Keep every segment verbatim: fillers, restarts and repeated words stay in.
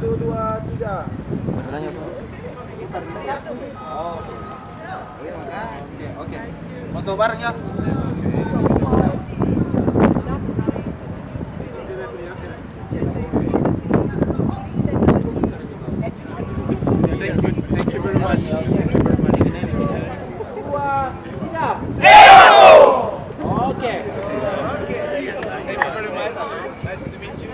Dua, tiga. Sebenarnya, Pak. Oh. Oke, oke. Foto bareng ya. Thank you. Thank you very much. Thank you very much. Dua, tiga. Oke. Thank you very much. Nice to meet you.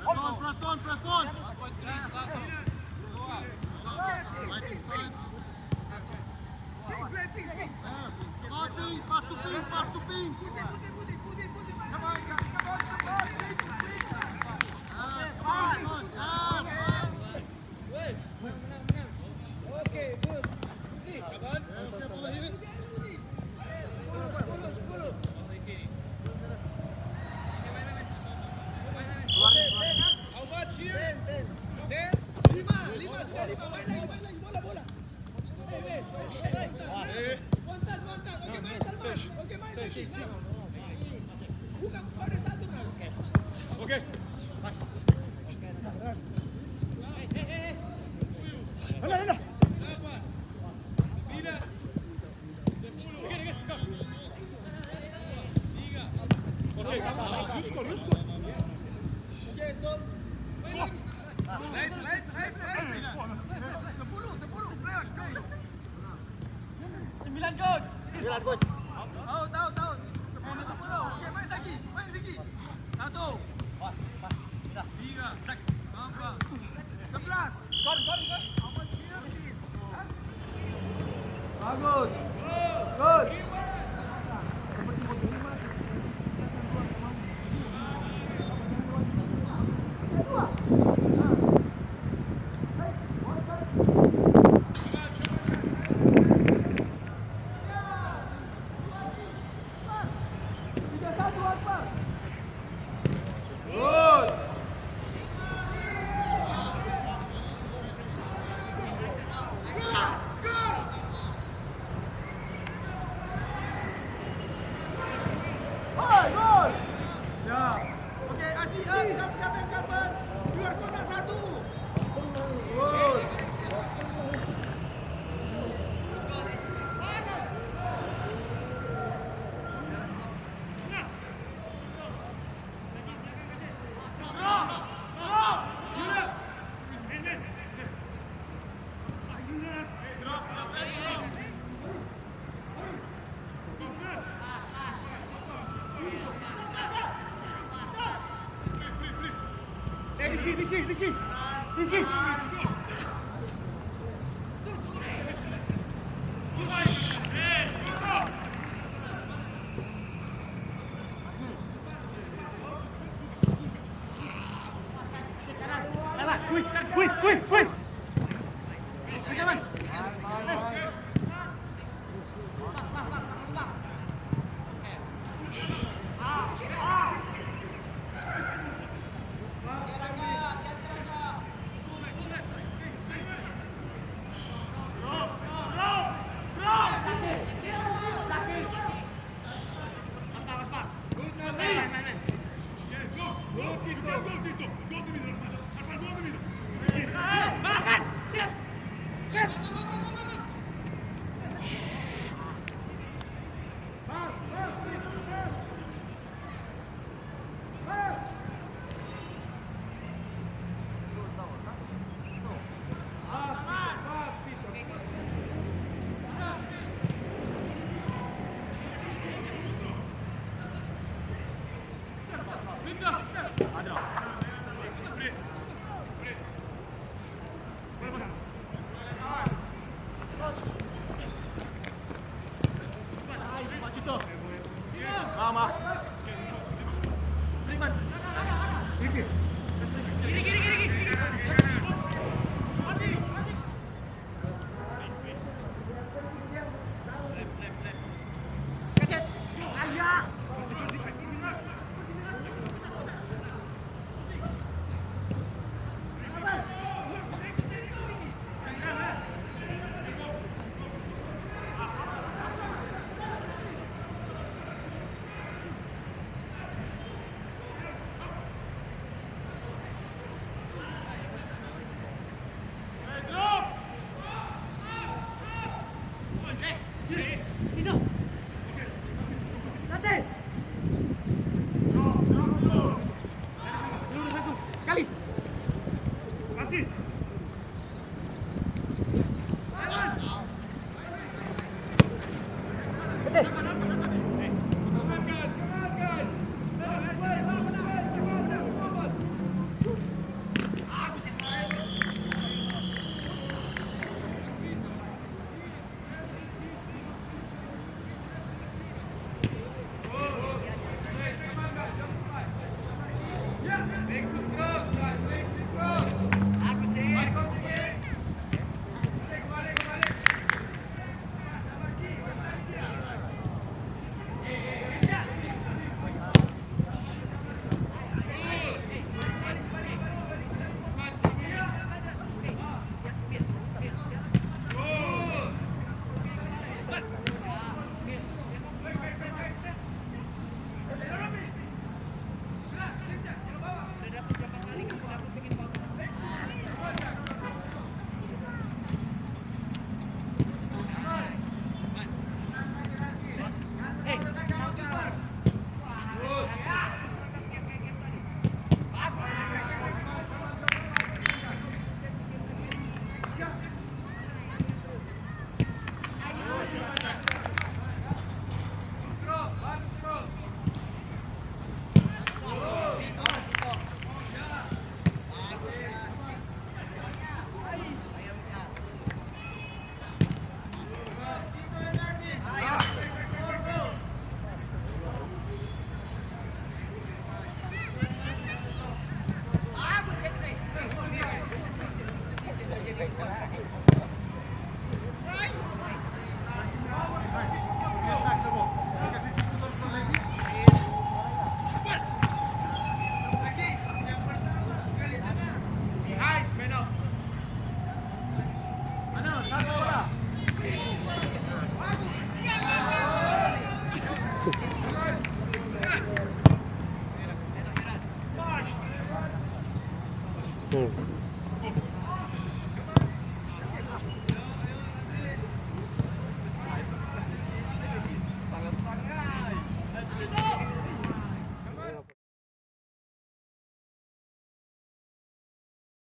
Press on, press on, press on. Right inside. Come on, Ping, pass to Ping, pass to Ping. Come on, come on, come on. Yes, come on, come on. Yes, man. Menang, menang, menang. Oke, good. Puji. Oke, bola hit. Sepuluh, sepuluh, sepuluh. Keluarin, keluarin. How much here? Ten, ten. Ten? Lima, lima, sudah lima. Main lagi, main lagi. Bola, bola. Eh, eh, eh, eh. One touch, one touch. Oke, main, Salman. Oke, main lagi. Nah. Buka pada satu, nah. Oke. Alah, alah. Oke, you score, you score. Oke, stop. Main lagi. Lain, lain, lain, lain. Sepuluh, sepuluh. Sembilan, Coach. Sembilan, Coach. Out, out, out. Sepuluh, sepuluh. Oke, main lagi. Main lagi. Satu. Tiga. Empat. Sebelas. Bagus. Good. Good. Rizky, Rizky, Rizky. Kui, kui, kui, kui. Kali.